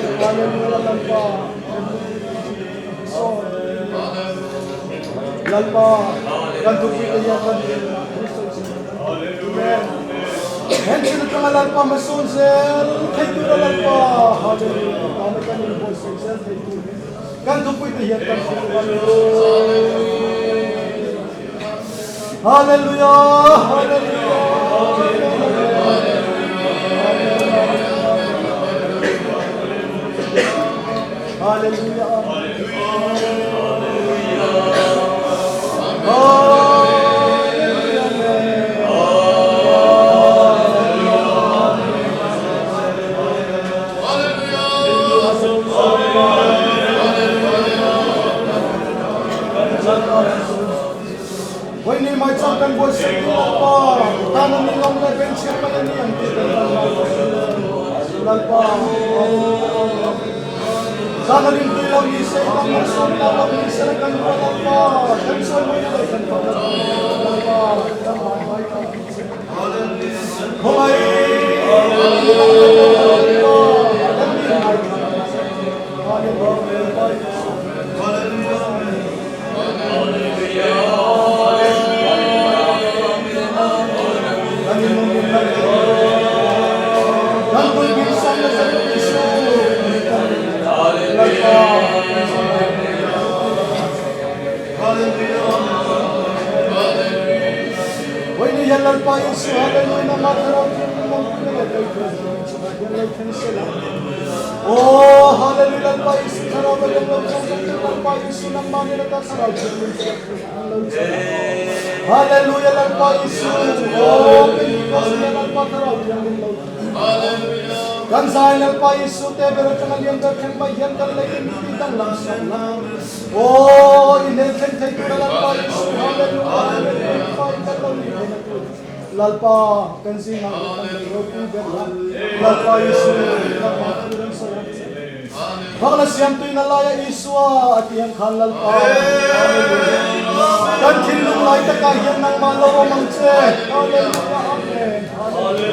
Hallelujah Lalpa Sawn Lalpa kan thupui te hian kan Amen Hen chin atanga Lalpa hmasawn zel thei tura Lalpa Hallelujah tana kan inbuatsaih zel thei tur kan thupui te hian kan Hallelujah Hallelujah Hallelujah Vawiini mai chang kan buaisek tih Lalpa tana mi ngam leh benchhiat mai a ni ang tih kan lo Lalpa Zana rin tui lo ni se kan malsawm lo lo ni se kan ruah Lalpa kan sawi mawina leh kan fak Lalpa kan vai vai ta ang che Khawngaih Lalpa kan mi ngai thla ang che Hallelujah Oh, hallelujah, Lalpa Isu thlarau la dam lo chang chang chang Lalpa Isu nangmah nen ata thlarau thianghlim Hallelujah Lalpa Isu Oh Pentecost ni Lalpa thlarau thianghlim lo Kan zai Lalpa Isu te ber atanga lian ber thleng mai hian kan lei mi ti danglam sak la Oh i hmel thleng thei tura Lalpa Isu Hallelujah Hallelujah fa in kan lo ni theihna tur Lalpa kan zingah kan lei ropui ber la Lalpa Isu nangmah thu kan sawi ang che. Bangla siamtuina laia Isua a ti ang khan Lalpa kan thinlung lai takah hian nangmah lo awm ang che. Hallelujah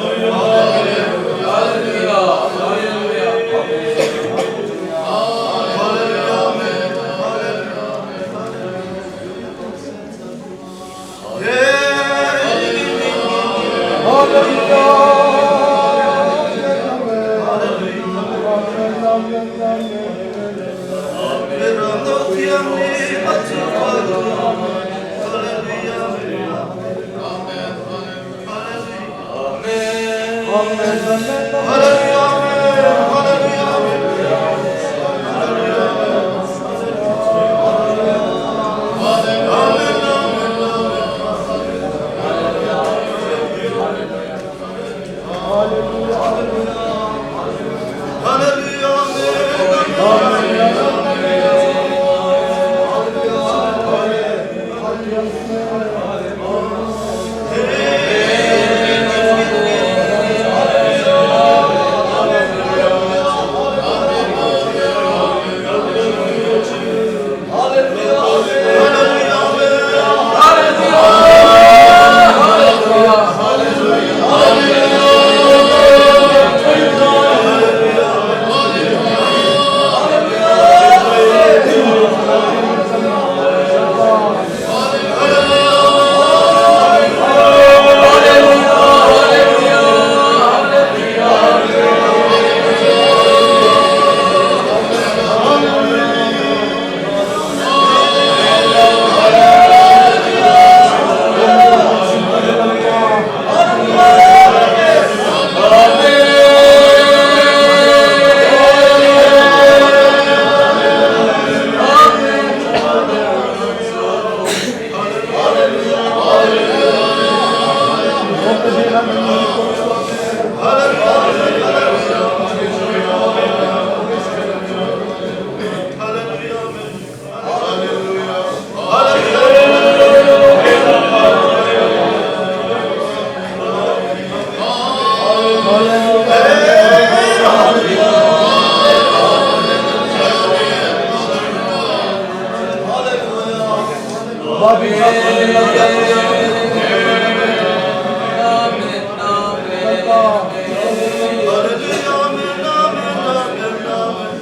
Amen.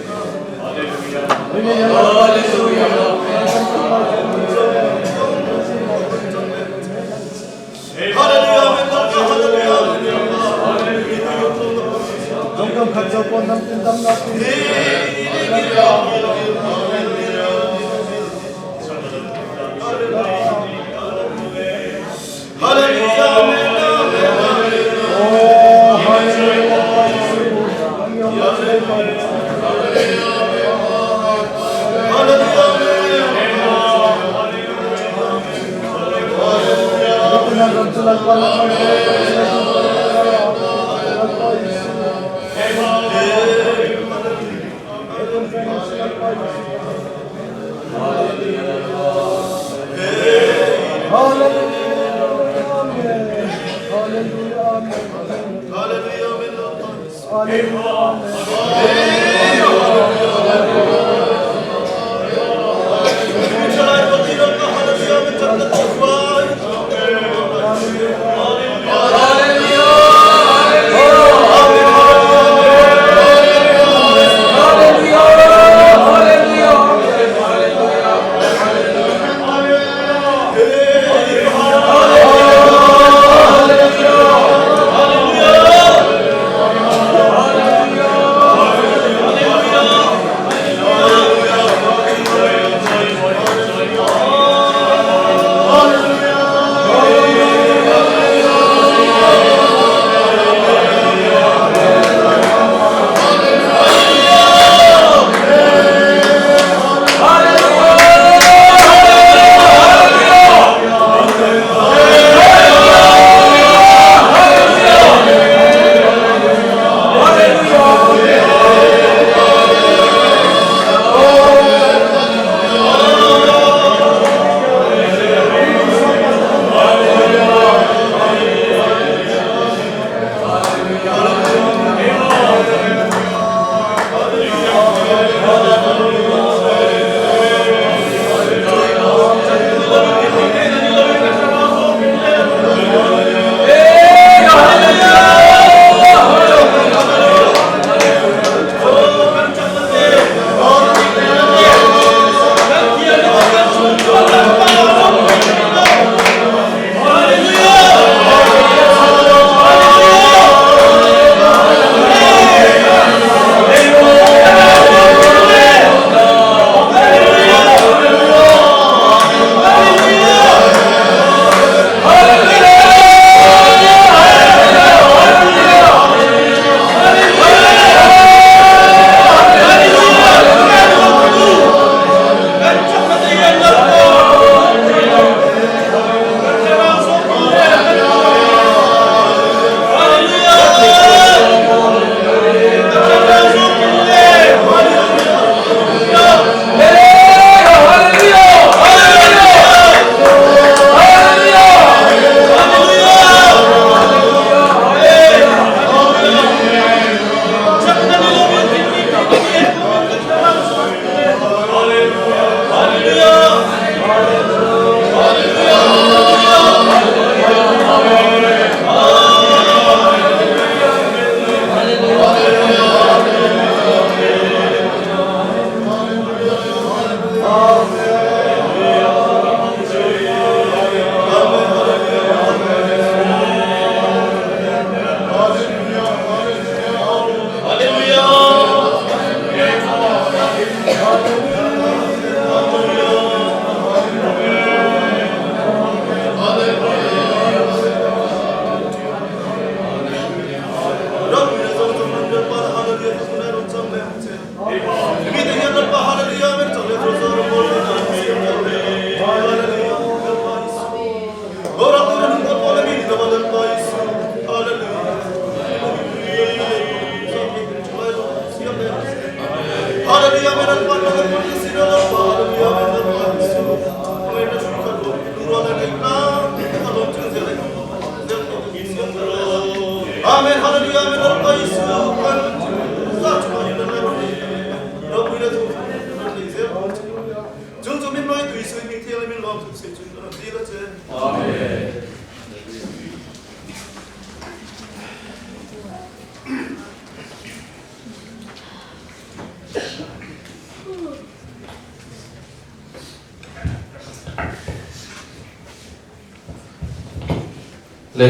Le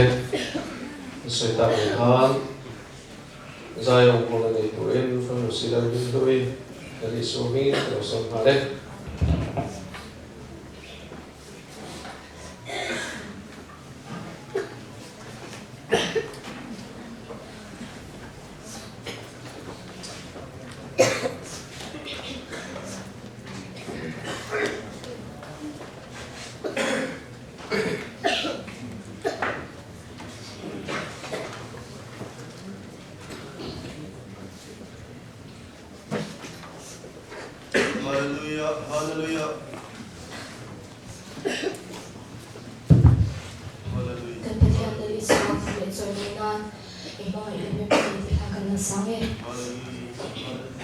sawi tak ang khan zai rawngbawlna nei turin Fanu Sila Rinhlui kan Isua hmingin ka lo sawm nghal e. Hallelujah, hallelujah. Hallelujah. Kan Pathian Lal Isua fak leh chawi mai nan i hmangaih em em thei tih kha kan la sang e. Hallelujah, hallelujah.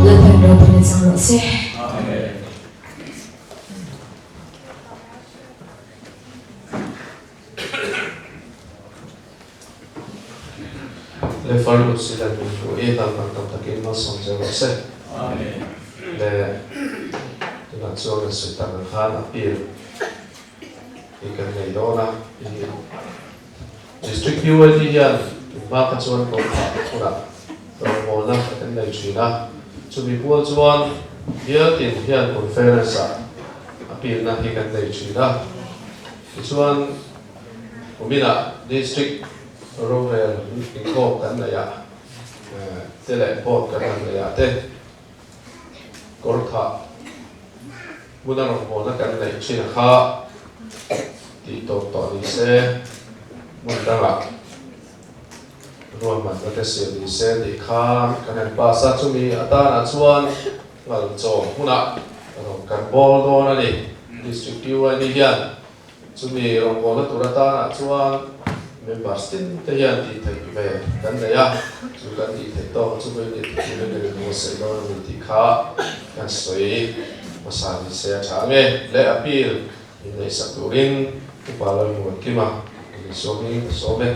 Lalpan ropuina chang rawh se. Le Farnu Silan min hmu i Lalpan tam takin malsawm zel rawh se. Le tunah chuan kan sawi tak ang khan appeal hi kan nei dawn a, i District UAT hian hma kha chuan kawngkhah hunah rawngbawlna kan nei thin a, chumi pual chuan bial tin hian conference ah appeal na hi kan nei thin a, tichuan kuminah District rorel inkhawm kan neih ah te leh board kan han neih ah te kawrthah hmuna rawngbawlna kan neih thin a kha tih tawp tawh ni se, hmun dangah ruahmanna te siam ni se tih kha kan han pass a, chumi atanah chuan. Nghalchawm hmunah rawn kan bawl dawn a ni. District PYD hian chumi rawngbawlna tur atanah chuan members tin te hian tih theih ve kan nei a, chu kan tih theih tawk chu vawi leh ti turin kan inbuatsaih dawn a ni tih kha kan sawi hmasa ni se a tha ang e. Leh appeal inneihsak turin Upa Lalmuankima Lisawmi ka sawm e.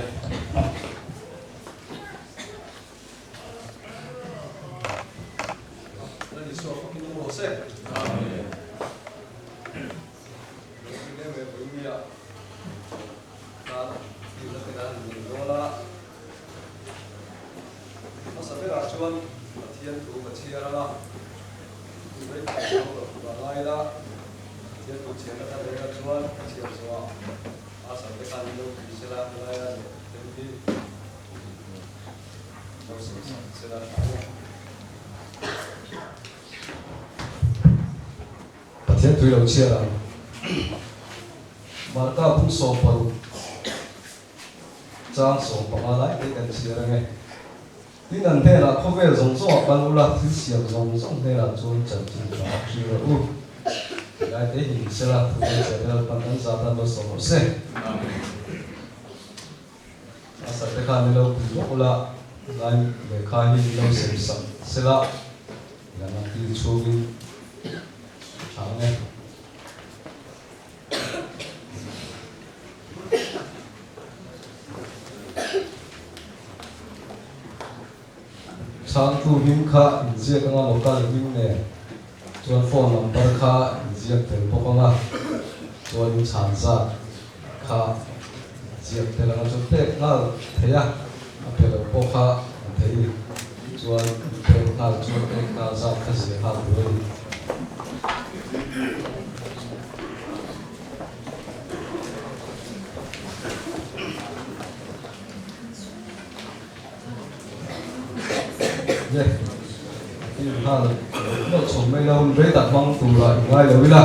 Lal Isua fakin awm rawh se. Amen. Lungin em em Vawinia tan dilna te kan nei dawn a. Hmasa berah chuan Pathian thu ka chhiar ang a, rei tak lo lo tur a ngai la, Pathian thu chhiarna ka nei a chuan ka chhiar zawhah a sam te khan min lo pui sela helaia leh thil hi Pathian tui lo chhiar ang. Marka bung 16 chang 15 lai te kan chhiar ang e. Tin an hnenah khawvel zawng zawngah kal ula, thil siam zawng zawng hnenah chuan chanchin tha a hrilh rawh u. Ti lai te hi ni sela, thu kan chhiar te Lalpan kan zat a malsawm rawh se. A sate khan ni lo pui bawk ula, lai lehkha hi ni lo sem sak sela, tiang an til chhungin a tha ang e. Chhangtu hming kha inziak anga local hming nen chuan phone number kha inziak tel bawk anga chuan in chhan zat kha ziak tel anga chuan pek nghal thei a, a pe lo pawh kha a thei chuan pek nghal chuan pek nghal zat kha ziah nghal tur a ni. Ye, i nghal nawlh chho mai la, hun rei tak hmang tura i ngai lo ila.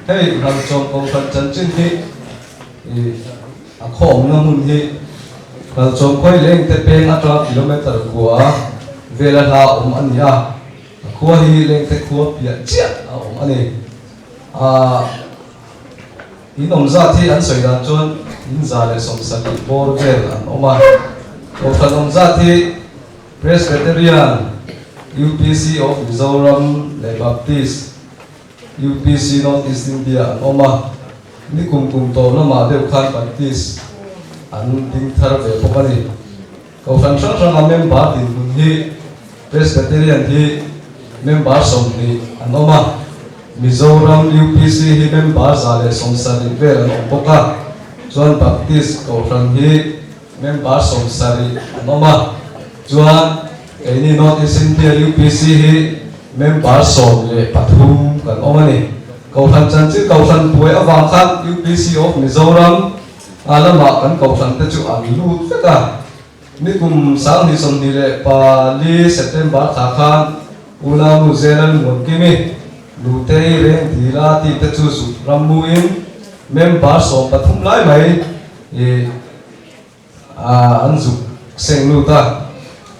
Hei Nghalchawm Kohhran chanchin hi i a khawmna hmun hi Nghalchawm khawi leng te peng atanga kilometre kua vela hla awm a ni a, a khua hi lengte khua piah chiah a awm a ni. Ahh. In awm zat hi an sawi dan chuan in 170 bawr vel an awm a. Kohhran awm zat hi Presbyterian, UPC of Mizoram leh Baptist, UPC North East India an awm a. Ni kum kum tawh lamah deuh khan Baptist an ding thar ve bawk a ni. Kohhran hrang hranga member dinhmun hi Presbyterian hi member 20 an awm a, Mizoram UPC hi member 170 vel an awm bawk a, chuan Baptist Kohhran hi member 70 an awm a, chuan keini North East India UPC hi member 13 kan awm a ni. Kohhran chanchin Kohhran buai avang khan UPC of Mizoram A lamah kan kohhran te chu an lut vek a, nikum 2024 September thla khan Unaunu Zelal Muankimi, Nutei Reng Dila tih te chu zuk rammuin member 13 lai mai i an zuk seng lut a.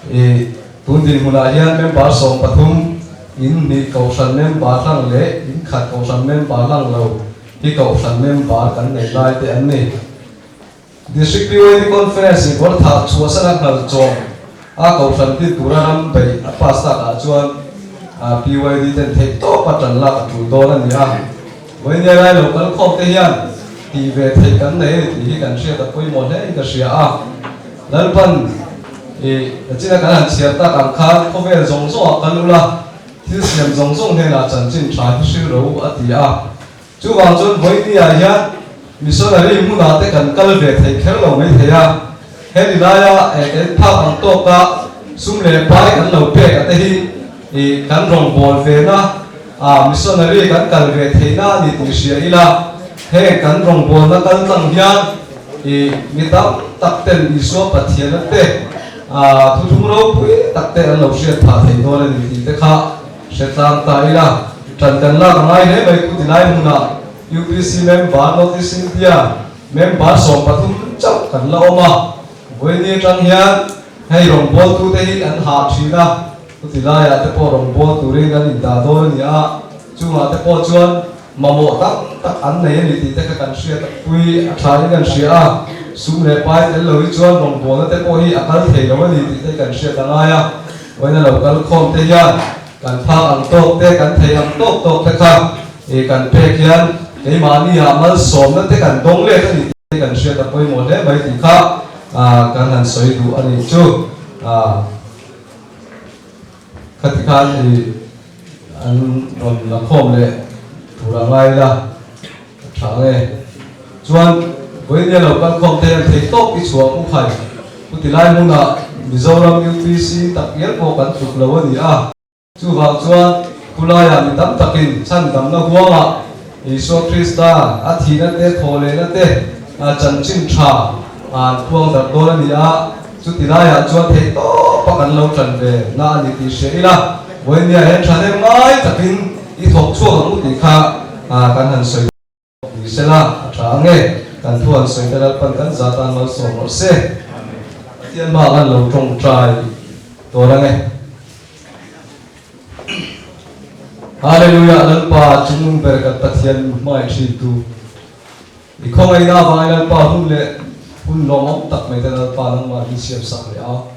I tun dinhmunah hian member 13 in hnih kohhran member hlang leh in khat kohhran member hlang lo Hi Kohhran member kan nei lai te an ni. District PYD Conference in kawr thah chhuahsan a hngal chawm a Kohhran tin tura ram beih a pass tak ah chuan PYD ten theih tawp a tan lak a tul dawn a ni a. Vawinia lai lo kal khawm te hian tih ve theih kan nei a ni tih hi kan hriat a pawimawh hle in ka hria a. Lalpan i nachina kan han chhiar tak ang khan khawvel zawng zawng ah kal ula, Thil siam zawng zawng hnenah chanchin tha hi hrilh ro a ti a. Chuvang chuan vawinia hian missionary hmunah te kan kal ve theih kher lo mai thei a. Hemi laia kan phak ang tawka sum leh pai kan lo pek a te hi i kan rawngbâwl vena a missionary kan kal ve theihna a ni tih hria ila, heng kan rawngbâwlna kal tlang hian i mi tam tak ten Isua Pathiana te A thuthung ropui tak te an lo hriat phah thei dawn a ni tih te kha hre tlang ta ila, ṭan kan lak a ngai hle mai ku ti lai hmunah UPC member North East India member 13 chauh kan la awm a, vawiin atang hian hei rawngbawltute hi an hah thin a. Chuti laiah te pawh rawngbâwl turin an indah dawn a ni a, chungah te pawh chuan mamawh tam tak an nei a ni tih te kha kan hriat a pui a thain kan hria a, sum leh pai tel lo hi chuan rawngbâwlna te pawh hi a kal thei lo a ni tih te kan hriat a ngai a, vawiin a lo kal khawm te hian kan phak ang tawk te, kan thei ang tawk tawk te kha kan pek hian keimahni ah malsawmna te kan dawng let a ni tih te kan hriat a pawimawh hle mai tih kha kan han sawi duh a nih chu. Khati khan i an rawn la khawm leh tur a ngai la, a tha nge. Chuan vawiin lo kal khawm te hian thei tawp i chhuah u khai. Chuti lai hmunah Mizoram UPC tak ngial pawh kan tluk lo a ni a. Chuvang chuan khulaiah mi tam takin chhandamna huangah Isua Krista a thihna te, thawhlehna te chanchin tha an puang darh dawn a ni a. Chuti laiah chuan theih tawpa kan lo tan ve na a ni tih hria ila, vawinia hian thahnem ngai takin i thawk chhuak ang u tih kha kan han sawi ni sela a tha ang e. Kan thu han sawi te Lalpan kan zat a malsawm rawh se. Pathian hmaah kan lo tawngtai dawn ang e. Hallelujah Lalpa chungnung ber kan Pathian hmangaih thintu. I khawngaihna avangin Lalpa hun leh hun lawmawm tak mai te Lalpa nangmah min siam sak leh a.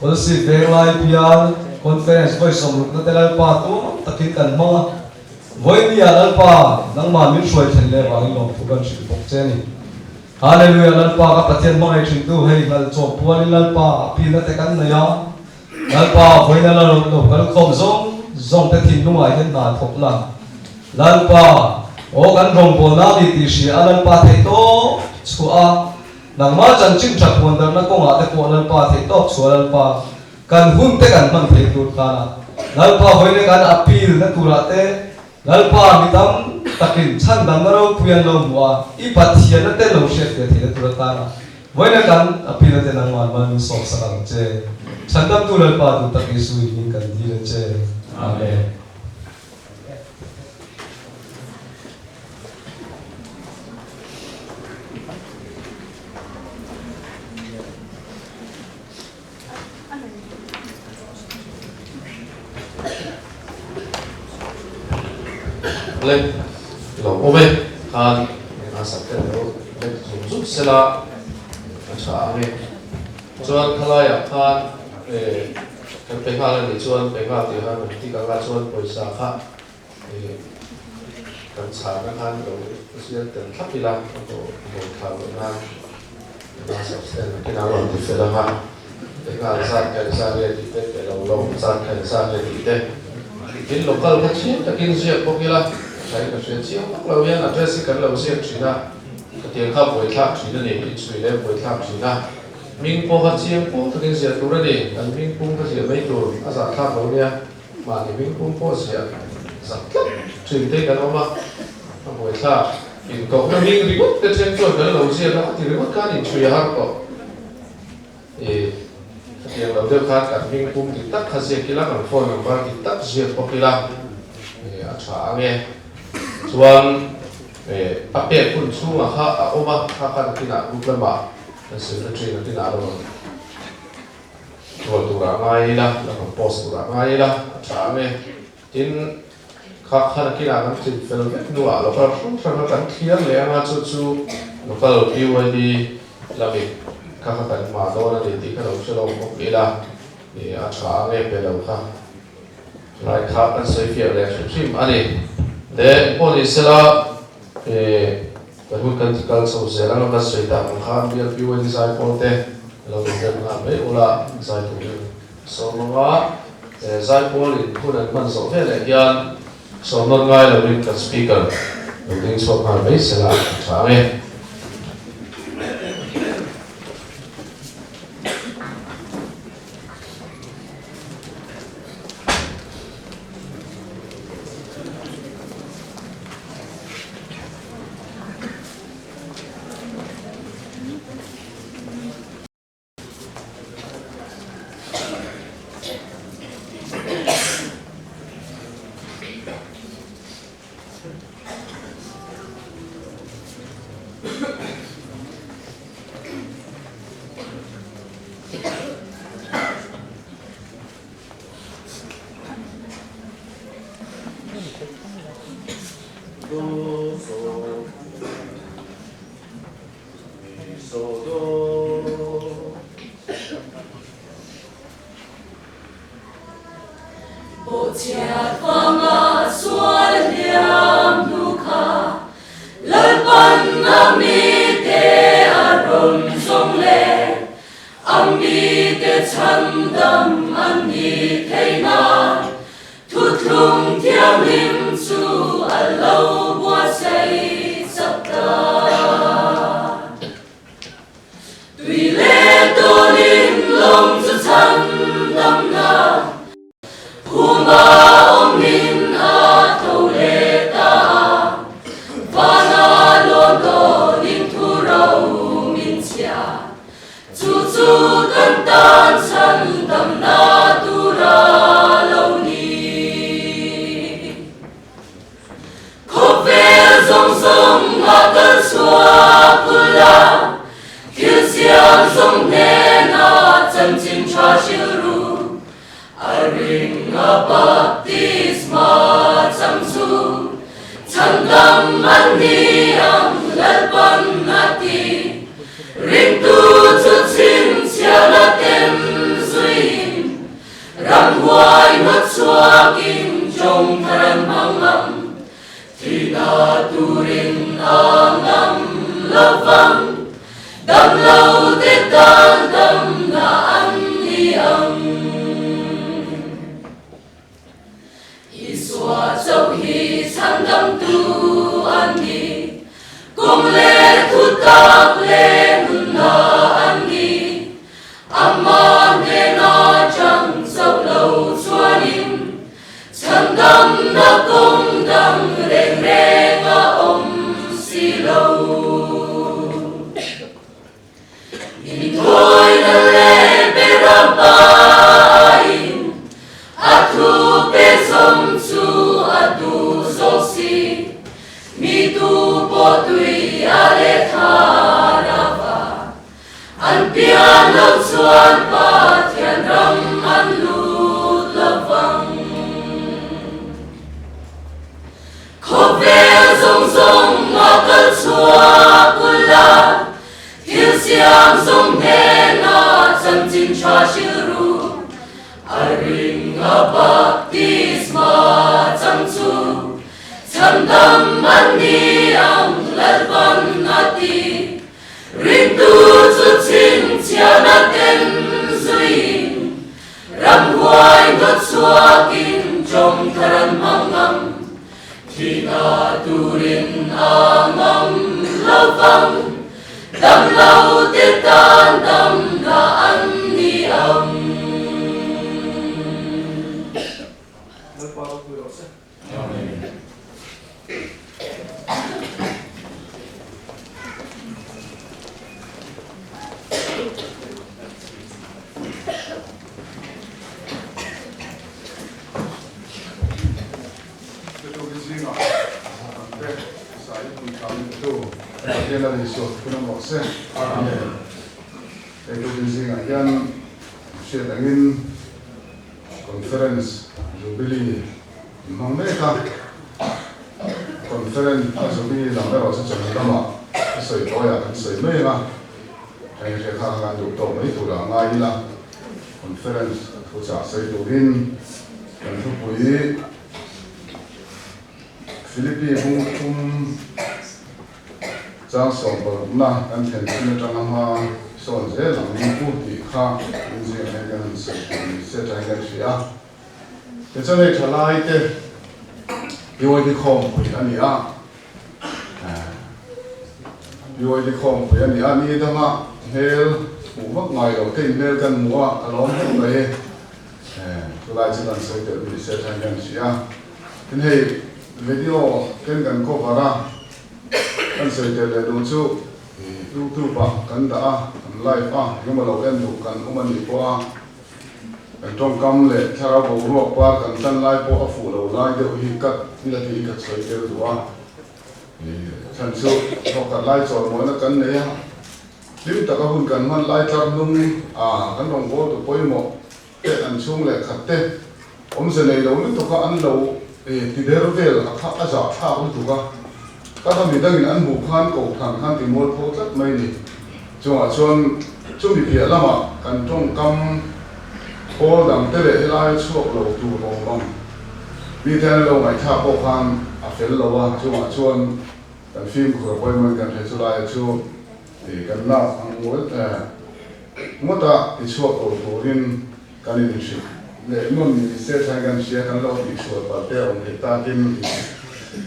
Kawlsip Venglai bial Conference vawi sawmrukna te Lalpa tum takin kan hmang a. Vawi ni ah Lalpa nangmah min hruai thlen leh avangin lawmthu kan hrilh bawk che a ni. Hallelujah Lalpa ka Pathian hmangaih thintu hei hngalh chawp pualin Lalpa a pilna te kan nei a. Lalpa vawiin a la lo kal khawm zawng zawng te thinlungah hian hna thawk la. Lalpa, aw kan rawngbawlna a ni tih hria a Lalpa theih tawp chhuah a, nangmah chanchin tha puan darhna kawngah te pawh Lalpa theih tawp chhuah a Lalpa, kan hun te kan hman theih tur khan a Lalpa vawiin kan appeal na turah te Lalpa mi tam takin chhandamna ropui an lo hmu a, i Pathianna te lo hriat ve theihna tur atan a vawiin kan appeal te nangmah mal min sawm sak ang che. Chhandamtu Lalpa duh tak Isu i hming kan dil a che. Amen. Le lo awm e khan a sak te lo lek zung zung sela a tha ang e chuan khalaiah khan kan pe nghal a nih chuan pe nghal tih khan kan tik anga chuan pawisa kha kan chhana khan lo zial tel thlap ila a bo thla loh nan Kinah rawn ti fel ang a, enga zat kha engzat nge tih te, pe lo lo zat kha engzat nge tih te. Tin, local kha chiang takin ziak bawk ila, thain ka hria chiang vak lo hian address hi kan lo ziak thin a, khatiang kha buaithlak thin a ni, inchhui leh buaithlak thin a. Hming pawh kha chiang pawh takin ziah tur a ni, kan hming pum kha ziah mai tur a zahthlak lo nia, mahni hming pum pawh ziah zak tlat thin te kan awm a, a buaithlak. Inkawpna hming ringawt te then chuan kan lo ziak a, a ti ringawt khan inchhui a har tawh. I khatiang lo deuh khan kan hming pum dik tak kha ziak ila, kan phone number dik tak ziak bawk ila i a tha ang e. Chuan a pek hun chhungah kha a awm a, kha khan kinah group lamah kan secretary na kinah a rawn tual turah ngai ila, la rawn post turah ngai ila a tha ang e. Tin, kha kha nakinah kan tlin fel vek hnuah local hrang hranga kan thliar leh anga chu chu local PYD lamin kha kha kan hma dawn a ni tih kha lo hre lo bawk ila i a tha ang e pe lo kha lai kha kan sawi fiah leh hrim hrim a ni. Le engpawh ni sela i kan hun kan ti kal chho zel anga kan sawi tak ang khan bial PYD zaipawl te lo inrem nghal mai ula zai turin Sawmanga Zaipawl in hun an hman zawh veleh hian sawmnawn ngai lovin kan speaker lo ding chhuak nghal mai sela a tha ang e. Chhiat vanga sual hliam hnu kha Lalpan a mite a rawn zawng leh a mite chhandam an ni thei nan Thuthlung thianghlim chu a lo buatsaih chak ta. Tui leh tawlin lawng chu chhandamna. Khuma awmin a tho leh ta a, vana lawn dawnin thu ro min chhia. Chu chu kan tan chhandamna tura lo ni. Khawvel zawng zawng a kal chhuak ul a, thil siam zawng hnena chanchin tha hrilh ru. A ring a baptisma chang chu chhandam an ni ang Lalpan a ti. Ringtu chu chhinchhiahna tem zuiin ramhuai hnawt chhuakin tawng thar an hmang ang. Thihna turin a ngam lo vang, dam lo te tan damna an ni ang. Isua chauh hi chhandamtu an ni, kum leh thutak leh nunna an ni. Amah hnena chang chauh lo chuanin Chhandamna kawng dang reng reng a awm si lo. Inthawina leh bera pain a thu pe zawng chu a duh zawk si. Mi tu pawh tui a leh thar a va. An pian lo chuan Pathian ram an lut lo vang. Khawvel zawng zawng a kal chhuak ul a, thil siam zawng hnena chanchin tha hrilh ru. A ring a baptisma chang chu chhandam an ni ang Lalpan a ti. Ringtu chu chhinchhiahna ten zuiin ramhuai hnawt chhuakin tawng thar an hmang ang. Thihna turin a ngam lo vang, dam lo te tan damna an ni ang. Lalpa ropui rawh se. Conference Jubilee an hmang mek a, Conference a Jubilee lam erawh chu chawhnu lamah ka sawi tawiah kan sawi mai ang a, heng hria kha kha kan duh tawk mai turah a ngai ila, Conference thuchah sawi turin kan thupui Philippi bung thum Chang 16na kan thlen chin atanga hma sawn zel ang u tih kha inzir hian kan han sawi tur ni se tangin kan hria a. Tichuan hei thalai te PYD khawmpui a ni a, PYD khawmpui a ni a, ni danga hmel hmuh vak ngai lo te in hmel kan hmu a, ka lawm hle mai. Chulai chu kan sawi telh ni se tangin kan hria. Tin hei video ten kan cover a. Kan sawi tel leh duh chu YouTube ah kan dah a, kan live a, engemaw lo en duh kan awm a nih pawh a, kan tawngkam leh thlarau boruak par kan tan lai pawh a fuh lo lai deuh hi cut ila tih hi ka sawi tel duh a. Chhan chu thawkhat lai chawlmawina kan nei a, hlim taka hun kan hman lai tlar hnung a kan rawngbâwl tu pawimawh te an chhung leh khat te awmze nei lo lutuk a an lo ti der vel a kha a zah thlak lutuk a, ka kha midangin an hmuh khan kohhran khan ti mual pho tlat mai ni. Chungah chuan chumi piah lamah kan tawngkam pawl dang te leh helai chhuak lo tur awm ang. Mi te an lo ngaihthlak pawh khan a fel lo a, chungah chuan kan fimkhur a pawimawhin kan hre chu laia chu kan lak ang ngawta tichhuak lo turin kan inhrilh leh nawn ni se thlai kan hria kan lo tihsual palh te a awm theih takin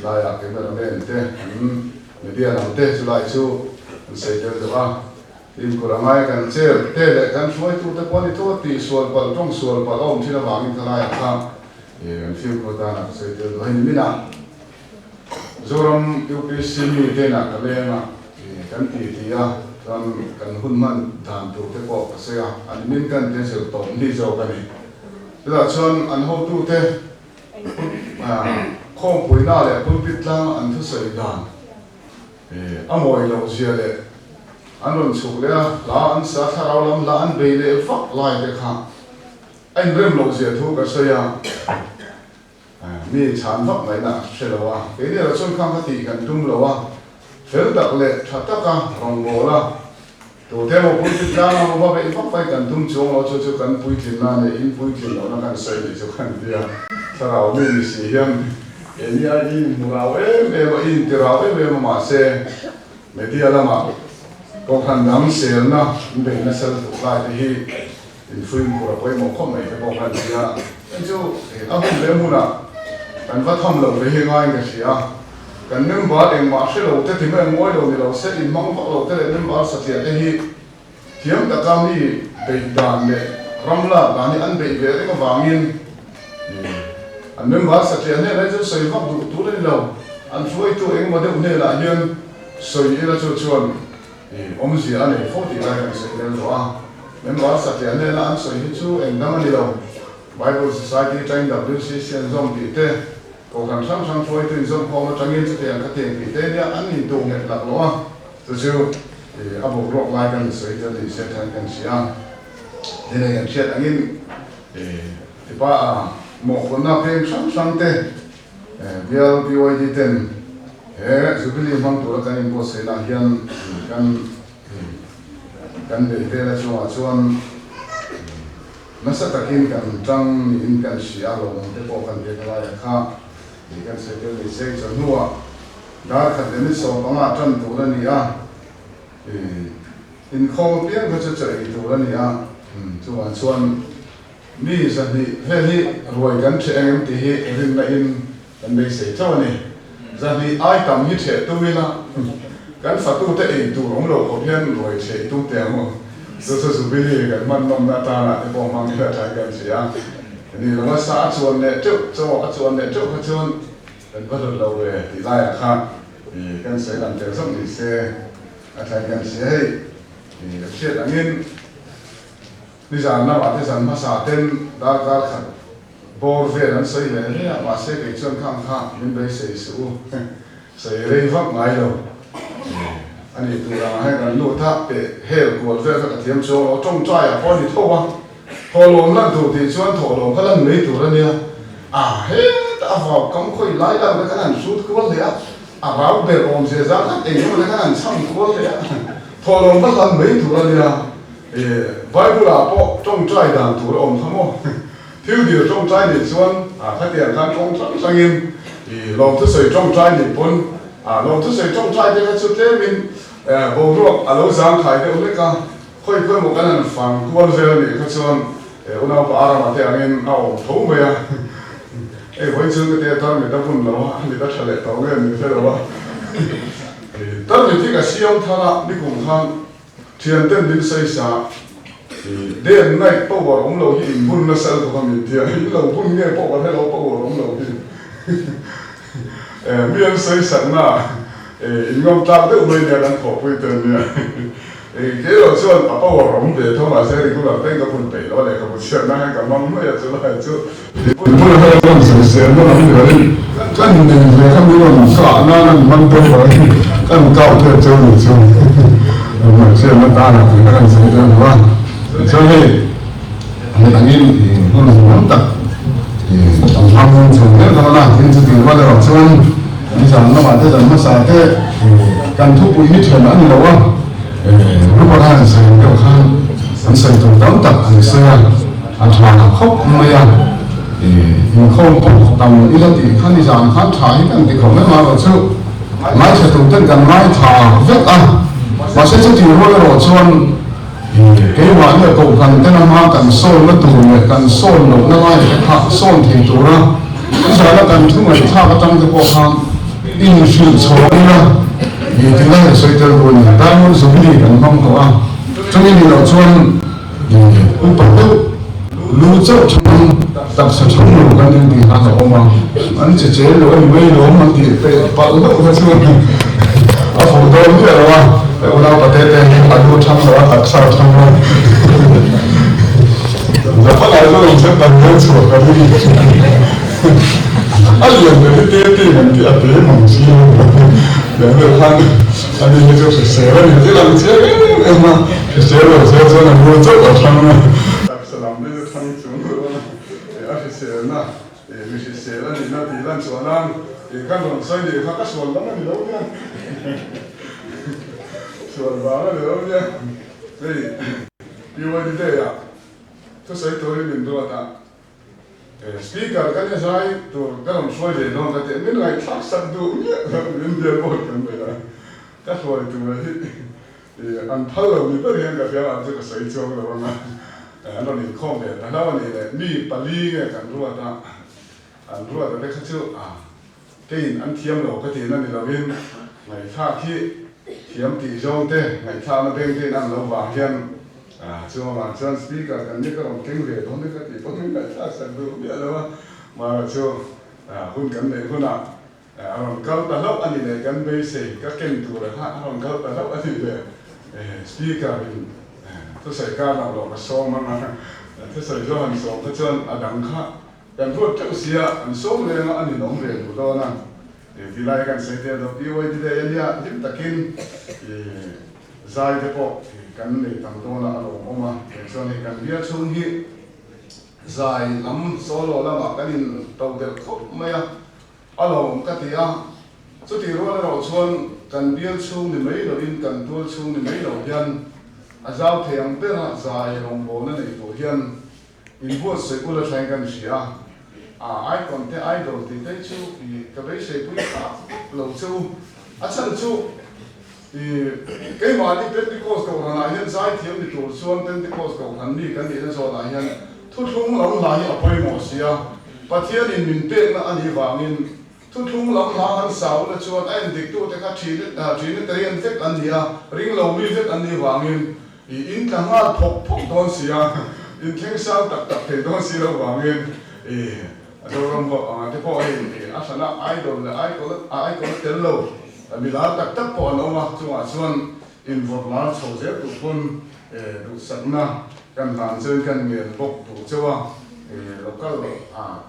laiah cameraman te an media lam te chulai chu an sawi tel deuh a. Fimkhur a ngai kan chel te leh kan hruaitute pawh ni tho a tihsual palh tawng sual palh a awm thin avangin khalaiah kha kan fimkhur danah ka sawi tel duh a ni. Minah Zoram UPC mi te inah ka leng a, kan ti ti a, chuan kan hun hman dan tur te pawh ka sawi a, an min kan te zir tawp ni zawk a ni. Chutah chuan an hotute khawmpuina leh pulpit tlang an thusawi dan A mawi loh zia leh an rawn chhuk leh a, hla an sa thlarau lam hla an bei leh vak lai te kha a inrem loh zia thu ka sawi a, mi chhan vak ngaihna a hre lo a, keini erawh chuan khang kha tih kan tum lo a, fel tak leh tha taka rawngbâwl a, tute emaw pulpit tlang a va beih vak vai kan tum chuang lo chu chu kan puitlinna leh in puitlin lohna kan sawi nih chu kan ti a, thlarau mi ni si hian keini a i inhmu rau em em a, i inti rau em em a mahse media lamah kohhran dang selna in beih nasa lutuk lai te hi infimkhur a pawimawh khawp mai te pawh kan ti a, hei chu a hun leh hmunah kan va tham loh ve hi ngaiin ka hria a. Kan member engmah hre lo te ti mai ngawi lo ni lo se inhmang vak lo te leh member satliah te hi thiam taka mi beih dan leh ram lak dan hi an beih ve reng avangin an member satliah hnenah hi chuan sawi vak duh tur a ni lo. An hruaitu engemaw deuh hnenah hian sawi ila chu chuan awmzia a nei fo tih lai kan sawi tel tawh a. Member satliah hnena an sawi hi chu engdang a ni lo. Bible Society atangin WCC an zawm tih te, Kohhran hrang hrang hruaitu inzawmkhawm atangin chutiang kha tiang tih te nia an intuh nghet lak lo a, chu chu a boruak lai kan sawi tel tih hriat hian kan hria a. Tin hei kan hriat angin tipa a mawhphurhna peng hrang hrang te bial PYD ten he Jubilee hmang tura kan inbuatsaihna hian kan kan beih vel a chungah chuan Nasa takin kan tang niin kan hria a, lawmawm te pawh kan biak laiah kha tih kan sawi tel ni se. Chawhnuah dar khat leh ni 15 tan tur a ni a, inkhawm apiang kha chu chaw ei tur a ni a, chuvang chuan mi 200 vel hi ruai kan ṭheh ang em tih hi rinna in kan beisei chauh a ni. 200 ai tam hi ṭheh tum ila kan fatute ei tur awm lo khawp hian ruai ṭheh tum teh ang u. Chu chu Jubilee kan hman nawmna atana te pawh hmang ila ṭhai kan hria a. Ni lova sa a chuan leh ṭeuh, chaw a chuan leh ṭeuh kha chuan kan va hlut lo ve tih laiah kha kan sawi lang tel zawk ni se a ṭhai kan hria. Hei kan hriat angin nizan lamah te zan hmasa ten darkar khat bawr vel an sawi ve hle a, mahse kei chuan khang kha min beisei suh u, sawi rei vak ngai lo a ni tur ang hian kan lut a, peh hel kual vel kha ka thiam chuang lo, tawngtai ah pawh a ni tho a, thawhlawm lan tur tih chuan thawhlawm kha lan mai tur a nia, a hetah a vau kam khawi lai lang te khan an hrut kual hle a, a rau ber awm zia zang khan eng emaw te khan an chham kual hle a, thawhlawm kha lan mai tur a nia. Bible ah pawh tawngtai dan tur a awm kha maw? Thil dil tawngtai nih chuan khatiang khan tawng hrang hrangin lawmthusawi tawngtai nih pawn lawmthusawi tawngtai te kha chu tlemin boruak a lo zangkhai deuh hlek a, khawi khawi maw kan han fang kual vel nih kha chuan unaupa Arama te angin a awm tho mai a, hei vawiin chu ka tia tarmit a bun lo a, mit a tha leh tawh nge min hre lo a, tarmit hi ka siam thar a nikum khan. Thianten min sawi sa, Day and night power awm lo hi in bun nasa lutuk a min tia, in lo bun nge power hello power awm lo hi mi an sawi sakna in ngam tlak deuh mai nia kan thawhpui te ania. Kei erawh chuan a power awm ve tho mahse regular te in ka bun peih lo a lehkhabu chhiatna hian ka hmang mai a chulai chu bun ho rawn sawi selna lam ni loin kan nei ve kha mi rawn kah nan an hman deuh a kan kau te chu ni chu hriatna tana tih kha kan sawi dawn lo a chuan hei ni angin hun hmuhnawm tak an hmang chho zel dawn a tin chutih rual erawh chuan nizan lamah te zan hmasa te kan thupui hi then a ni lo a Rupa khan an sawi deuh khan an sawi tur tam tak an sawi a. A tha khawp mai a. Inkhawm pawh tam ila tih kha nizan khan tha hi kan ti khawp mai marawh chu ngaithla tur ten kan ngaithla vek a, mahse chuti rual erawh chuan keimahni a kohhran ten a hma kan sawnna tur leh kan sawn lohna lai te kha sawn thei tura nizana kan thu ngaihthlak atang te pawh khan inhrilh chhawng ila tih lai a sawi tel duh a ni. Diamond Jubilee kan hmang tawh a, chumi ni loh chuan Upa deuh lu chauh chhang taksa chhang lo kan in tih khan a awm a, an che che lo a ni mai lawm an tih peih palh hlauh kha chuan a fuh dawn miah lo a, unau pate te hi a lu chhang lo a taksa chhang lo Zapalai chu rawn chhep dan hian chhuah ka ring a lian ber hi te te an tih a te mang si lo lian deuh khan Ani hi chu hrisel a ni thil ang chiang em em a, hrisel lo se chuan a hmul chauh a thang a. Taksa lam te chu thang chung lo a, a hriselna mi hrisel a nihna tih lan chuan a kan rawn sawi nih kha ka sual lam a ni lo nia, sual vang a ni lo nia, hei PYD day ah thusawi turin min ruat a. Speaker ka ni zai tur ka rawn hruai ve dawn ka ti a, min ngaihthlak sak duh miah lo min bial pawh kan nei a, ka hruai tur hi an phal lo ni ber hian ka hria ang chu ka sawi chuang lo ang a, an rawn inkhawm ve ta hlauh a nih leh mi pali nge kan ruat a, an ruat a te kha chu keiin an thiam lo ka tihna ni lovin ngaihthlak hi thiam tih zawng te ngaihthlakna beng te in an lo vang hian Chuangah chuan speaker kan ni ka rawn keng ve dawn e ka tih pawh min ngaihthlak sak duh miah lo a, mahra chu hun kan neih hunah a rawn kal ta hlauh a ni leh kan beisei ka ken tura kha a rawn kal ta hlauh a ni leh speaker in thusawi kar loh loh ka sawm ang a, thusawi zawng han sawm kha chuan a dang kha kan ruat teuh sia an sawm leng a a ninawm ve duh dawn a, tilai kan sawi tel dawn PYD day a nia hlim takin Zai te pawh kan nei tam dawn a, a lawmawm a, kei chuan hei kan bial chhung hi zai lam solo lamah kan in to delh khawp mai a, a lawmawm ka ti a, chutih rual erawh chuan kan bial chhung ni mai loin kan tual chhung ni mai lo hian a zau thei ang bera zai rawngbawlna nei tur hian inbuatsaih ula thleng kan hria a, icon te idol tih te chu ka beiseipui tak lo che u, a chhan chu Keimahni Pentecost kohhranah hian zaithiam ni tur chuan Pentecost kohhran mi kan nihna zawnah hian thuthlung lam hla hi a pawimawh si a, Pathianin min pekna a nih vangin thuthlung lam hla han sa ula chuan a endiktute kha Trinitarian vek an ni a, ringlo mi vek an nih vangin in tla nghal phawk phawk dawn si a, in thleng sang tak tak thei dawn si lo vangin Zoram ho anga te pawh hei a hrana idol leh icon a tel lo. Mi lar tak tak pawh an awm a, chungah chuan invawrh lar chho zel tur pawn duhsakna kan hlan chuan kan ngen bawk duh cheu a, local ah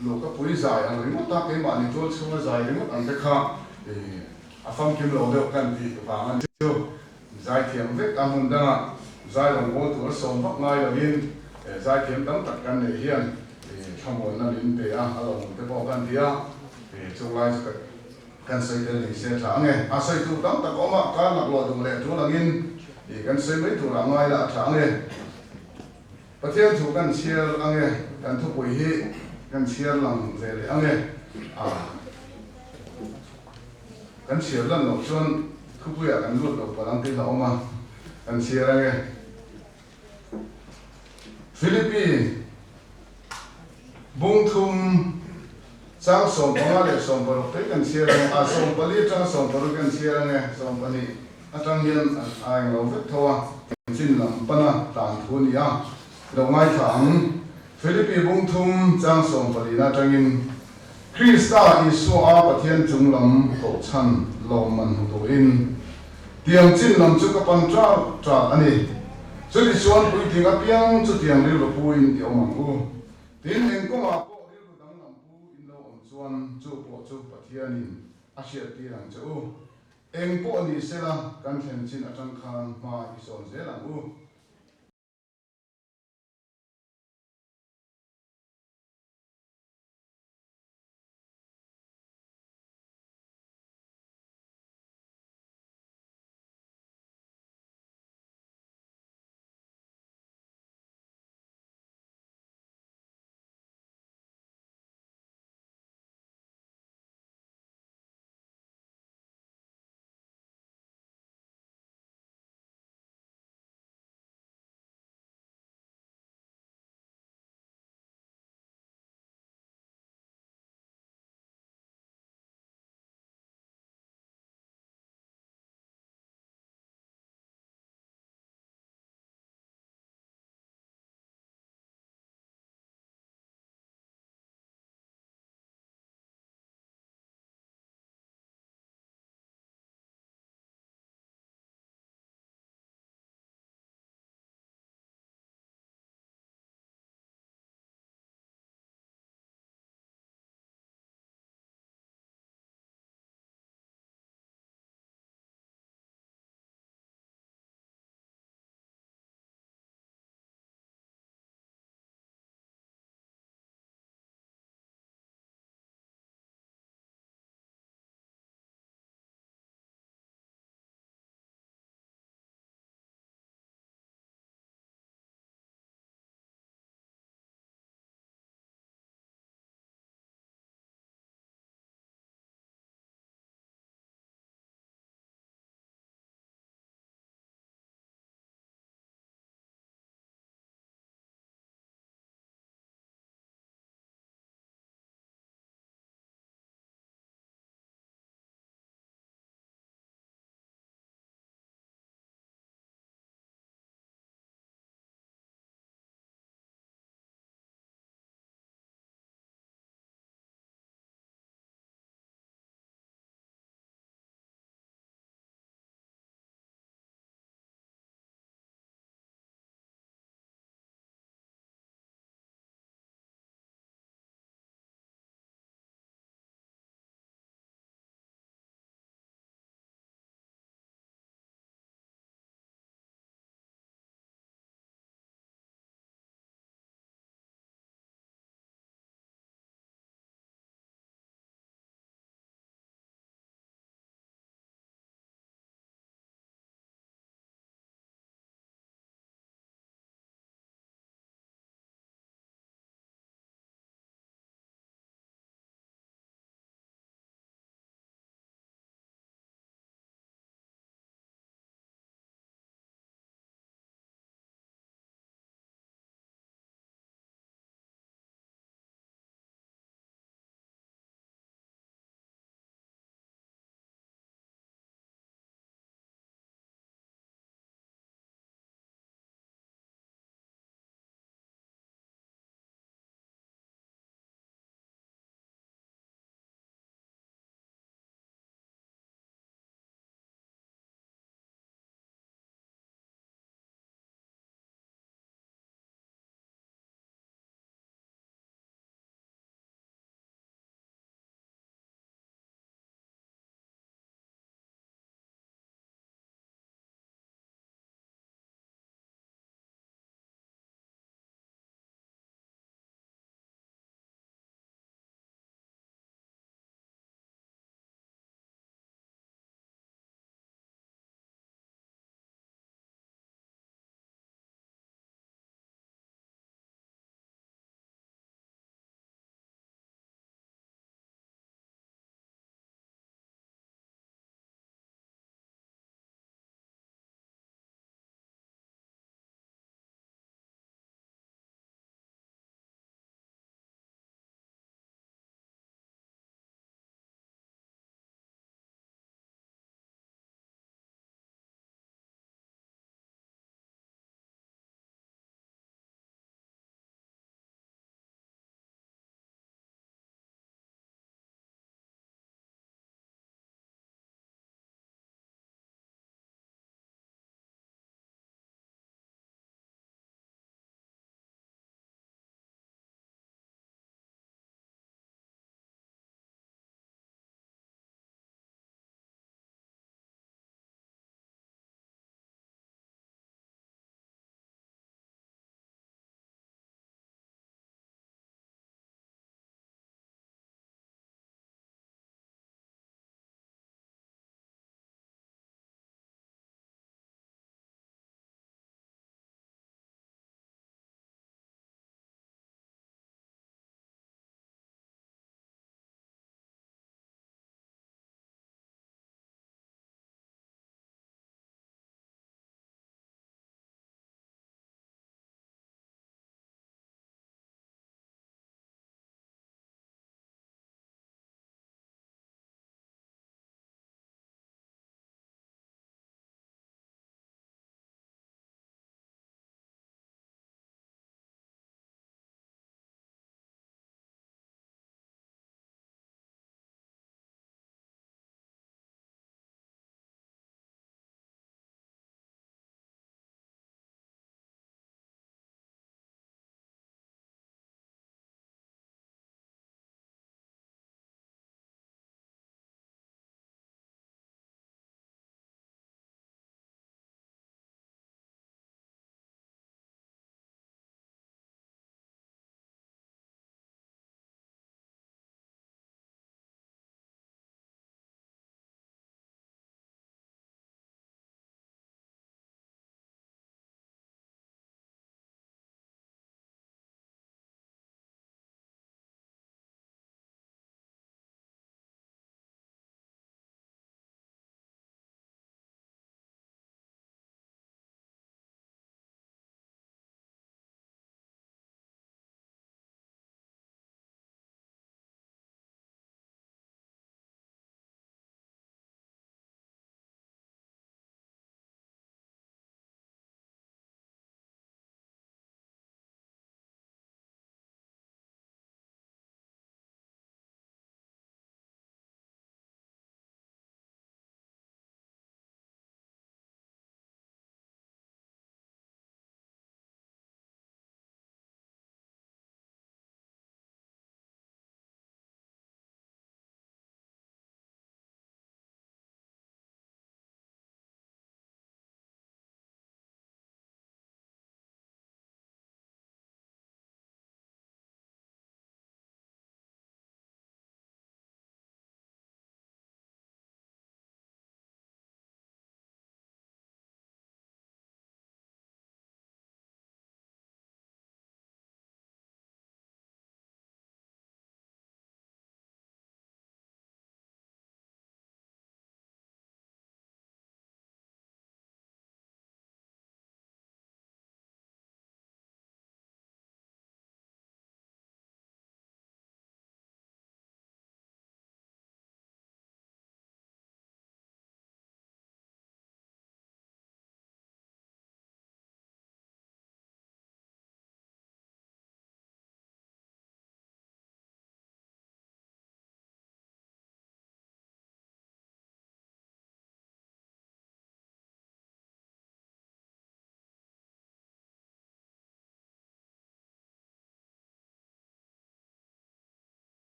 luhka pui zai ang ringawt a, keimahni tual chhunga zai ringawt ang te kha a famkim lo deuh kan tih vang a ni chu. Zaithiam vek a hmun dangah zai rawngbâwl tur a sawm vak ngai lovin zaithiam tam tak kan neih hian thlamuanna min pe a, a lawmawm te pawh kan ti a, chunglai chu ka Kan sawi tel ni se tha ange. A sawi tur tam tak a awm a, kar nak lawh duh leh tul angin i kan sawi mai turah ngai la a tha ange. Pathian thu kan chhiar ange, kan thupui hi kan chhiar lang ve leh ange. A kan chhiar lan loh chuan thupuiah kan lut lo palh ang tih hlauhawm a, kan chhiar ange. Philippi bung thum chang 15 leh 16 te kan chhiar ange, ah 14 atanga 16 kan chhiar ange, 12 atang hian a englo vek tho a, chin lam pana tlan thu a ni a, lo ngaithla ang. Philippi bung thum chang 14 na atangin Krista Isua a Pathian chung lam kohchhan lawmman hmu turin tiang chin lam chu ka pan ṭak ṭak a ni. Chutichuan puitling apiang chu tiang rilru puin i awm ang u. Tin, eng kawngah pawh rilru danglam pu in lo awm chuan chu pawh chu Pathianin a hriattir ang che u. Eng pawh ni sela kan thlen chin aṭang khan hma i sawn zel ang u.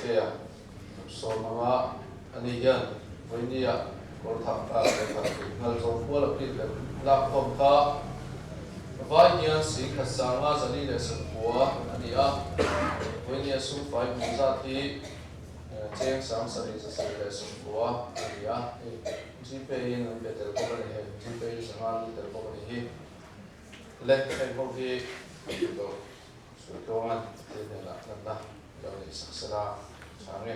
Taitea sawm anga ani hian vawinia kawr thak a lehkha nghal chawm kual a phit leh lak khawm kha vai hian singkhat sanga zali leh sawmkua a ni a, vawinia sum fai hmuh zat hi cheng sang sarih zasarih leh sawmkua a ni a, hei Gpay in an pe tel bawk a ni, hei Gpay hi sangha an lut tel bawk a ni hi le heng ho hi lo sawi tluang a thil hnenah natna lo neih sak sela tha nge.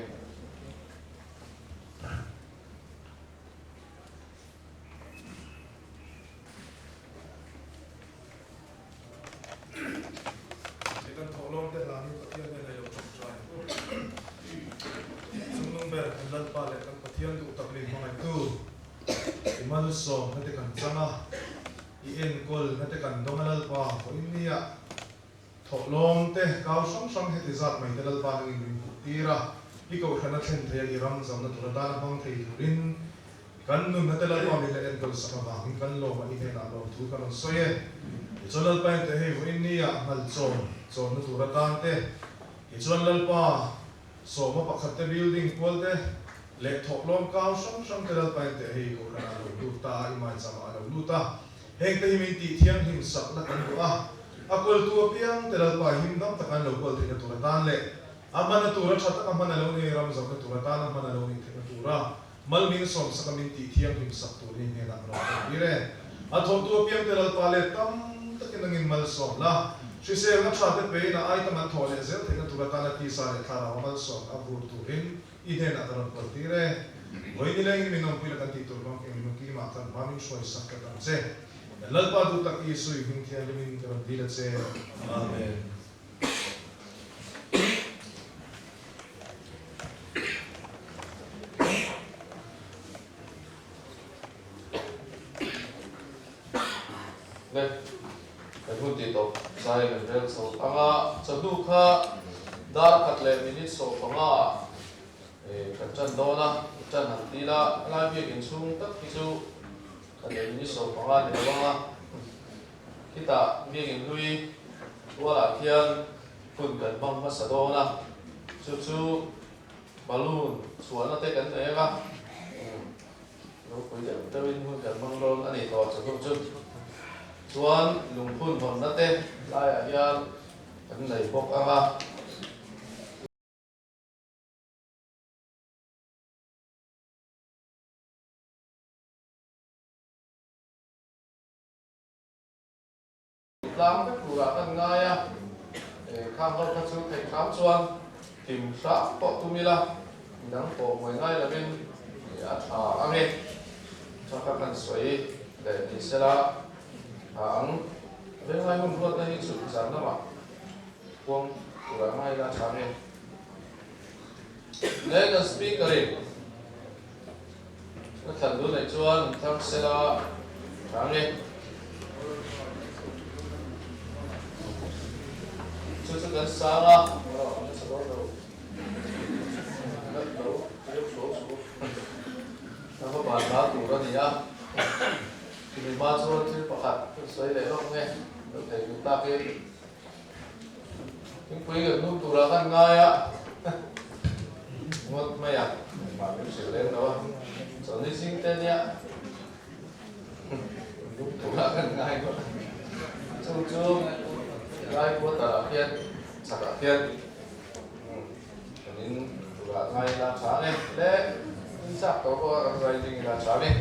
He kan thawhlawm te hlanin Pathian nen a lo tawngtai. Chungnung ber kan Lalpa leh kan Pathian duh tak min hmangaihtu i malsawm na te kan chang a, i enkawl na te kan dawng a Lalpa vawiin nia thawhlawm te kau hrang hrang heti zat mai te Lalpa nangin min hmuh tir a, i kohhran a thlen thei a i ram zamna tur atana hmang thei turin Kan nunna te Lalpa min la enkawl sak avangin kan lawm a, i hnenah lawmthu kan rawn sawi e. Tichuan Lalpa in teh hei vawiin nia ngal chawm chawmna tur atan te, tichuan Lalpa sawma pakhat te building kual te leh thawhlawm kau hrang hrang te Lalpa in teh hei kohhran ah lo lut ta a, i maicham ah a lo lut a, heng te hi min tih thianghlim sak na kan duh a, a kualtu apiang te Lalpa him dam taka an lo kual theihna tur atan leh a hmana tura tha taka hman a lo ni, ram zawhna tur atana hman a lo nih theihna tura Malmin sawmsaka min tih thianghlim sak tur hi hnenah ka rawn kal tir e. A thawhtu apiang te Lalpa let tam takin angin malsawm la, hriselna tha te pein a aitam an thawh leh zel theihna tur atana tisa leh thlarau a malsawm a vur turin i hnenah ka rawn kal tir e. Vawi nilengin min awmpui la kan tih tur hmang eng emaw kimah kan hma min hruai sak tlat ang che. Lalpa duh tak Isui hming thianghlimin ka rawn dil a che. Amen. Le, kan hun tih tawp zai kan rel chho ang a, chawhnu kha dar khat leh minute 15 ah kan tan dawn a, tan han ti la, helai biakin chhung tak hi chu khat leh minute 15 ni lo ang a. Khitah biakin hlui tualah khian hun kan hmang hmasa dawn a, chu chu balloon chhuahna te kan nei ang a, ropui deuh deuhin hun kan hmang dawn a ni tawh chu hnu chu. Chuan lungphun hawnna te laiah hian kan nei bawk ang a. Tlang vek turah kan ngai a, khang ho kha chu theih hram chuan kim hram pawh tum ila, midang pawh hmuai ngai lovin a tha ang e. Tha kha kan sawi leh ni sela tha ang. Venglai hun ruatna hi chu zan lamah puang turah ngai ila tha ang e. Le kan speaker in Ka thlan dun aih chuan an thlang sela tha nge. Chu chu kan sang a, an nasa dawn lo. Nat lo, reuh suau suau. Ka va ban la tur a ni a. Chumi hma chuan thil pakhat kan sawi leh lawk nge, lo thei duh takin. Thingpui kan hnuk turah kan ngai a, ngawt mai a, engmah min hrilh lem lo a, chawlhni zing te nia hnuk turah kan ngai ngawt a, chu chu lai quarter ah khian chhakah khian kan in turah ngai ila tha ang e, le in chak tawh pawh a kan rising ila tha ang e.